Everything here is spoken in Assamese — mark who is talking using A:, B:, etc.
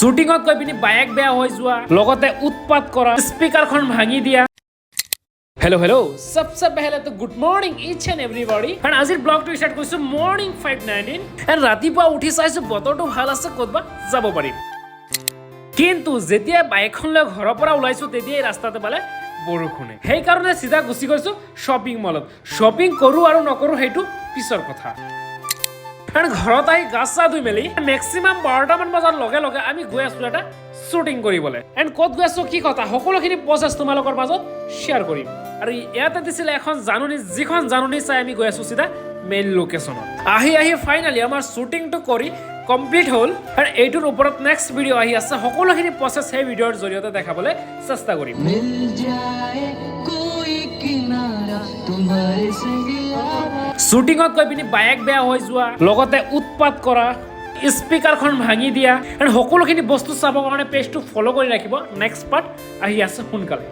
A: শ্বুটিঙত গৈ পিনি বাইক বেয়া হৈ যোৱা, লগতে উৎপাত কৰা, স্পীকাৰখন ভাঙি দিয়া। হেল্ল' হেল্ল', सबसे पहले তো good morning each and everybody। কাৰণ আজিৰ ব্লগটো ষ্টাৰ্ট কৰিছোঁ মৰ্ণিং 5:19 এণ্ড ৰাতিপুৱা উঠি চাইছোঁ বতৰটো ভাল আছে, ক'তবা যাব পাৰিম। কিন্তু যেতিয়া বাইকখন লৈ ঘৰৰ পৰা ওলাইছোঁ, তেতিয়াই ৰাস্তাতে পালে বৰষুণে। সেইকাৰণে চিধা গুচি গৈছোঁ শ্বপিং মলত। শ্বপিং কৰোঁ আৰু নকৰোঁ, সেইটো পিছৰ কথা। কাৰণ ঘৰত আহি গা চা ধুই মেলি মেক্সিমাম 12টামান বজাৰ লগে লগে আমি গৈ আছোঁ এটা শ্বুটিং কৰিবলৈ। এণ্ড ক'ত গৈ আছোঁ, কি কথা, সকলোখিনি প্ৰচেছ তোমালোকৰ মাজত শ্বেয়াৰ কৰিম। আৰু ইয়াতে দিছিলে এখন জাননী, যিখন জাননী চাই আমি গৈ আছোঁ চিধা মেইন লোকেশ্যনত। আহি আহি ফাইনেলি আমাৰ শ্বুটিংটো কৰি কমপ্লিট হ'ল আৰু এইটোৰ ওপৰত নেক্সট ভিডিঅ' আহি আছে। সকলোখিনি প্ৰচেছ সেই ভিডিঅ'ৰ জৰিয়তে দেখাবলৈ চেষ্টা কৰিম।
B: मिल जाए कोई किनारा तुम्हारे संग यारा।
A: শ্বুটিঙত গৈ পিনি বাইক বেয়া হৈ যোৱা, লগতে উৎপাত কৰা, স্পীকাৰখন ভাঙি দিয়া আৰু সকলোখিনি বস্তু চাবৰ কাৰণে পেজটো ফ'ল' কৰি ৰাখিব। নেক্সট পাৰ্ট আহি আছে সোনকালে।